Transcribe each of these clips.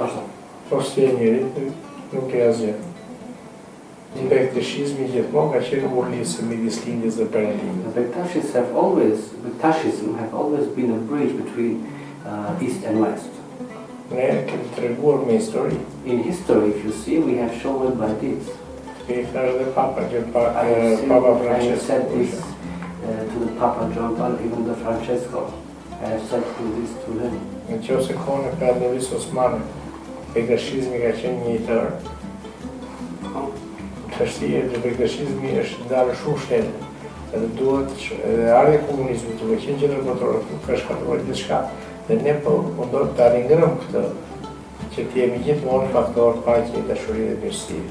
Vazhdo. Po s'je njeri, nuk je asgjë. Bektashizmi gjithmonë ka qenë urë lidhëse midis lindjes dhe perëndimit. The Bektashis have always, Bektashism have always been a bridge between uh, East and West. Ne kemi treguar me histori. In history, if you see, we have shown it by deeds. I thash dhe Papa, që pa, I have seen, Papa I have Francesco. said this uh, to the Papa John Paul, even the Francesco. I have said to this to him. Në qoftë se kohën e Perandorisë Osmane, bektashizmi ka qenë një i tërë, Tashti edhe bektashizmi është ndarë shumë shtete. Edhe duhet që edhe ardhja e komunizmit, duke qenë qendër botërore, këtu ka shkatërruar gjithçka. Dhe ne po mundohemi ta ringrëm këtë, që të jemi gjithmonë faktor paqe, dashuri dhe mirësie.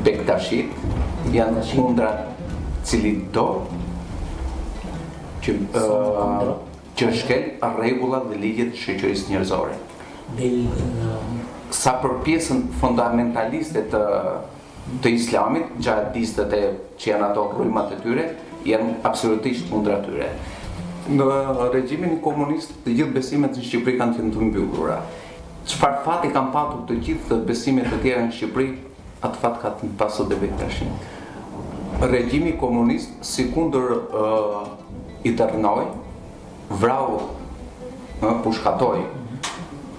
Bektashit janë kundra cilitdo që ë, që shkel rregullat dhe ligjet e shoqërisë njerëzore. Sa për pjesën fundamentaliste të të islamit, xhihadistët e që janë ato rrymat e tyre, janë absolutisht kundra tyre. Në regjimin komunist të gjithë besimet në Shqipëri kanë qenë të mbyllura. Çfarë fati kanë patur të gjithë besimet e tjera në Shqipëri, atë fat ka të pasur dhe Bektashin. Regjimi komunist sikundër uh, i dërnoi, vrau, ë, pushkatoi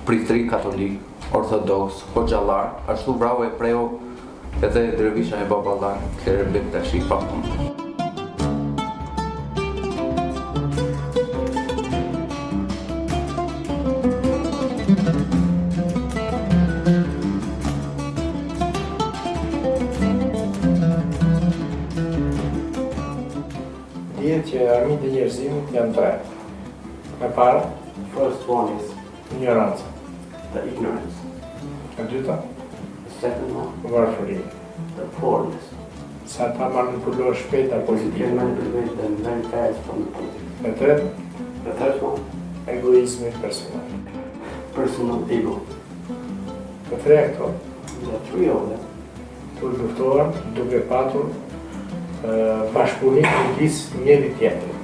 priftëri katolik, ortodoks, hoxhallar, ashtu vrau e preu edhe dervisha e baballar, klerë Bektashi pa fund. Dihet që armiqtë e njerëzimit janë tre. E para, First one is ignoranca. the ignorance. E dyta, The second one, varfëria. the poorness. Se ata manipulohen shpejt nga You can politika. manipulate them very fast from the politics. E treta, The third one, egoizmi personal. personal ego. Të treja këto The three of them të luftohen duke patur ë, bashkëpunim midis njëri tjetrit.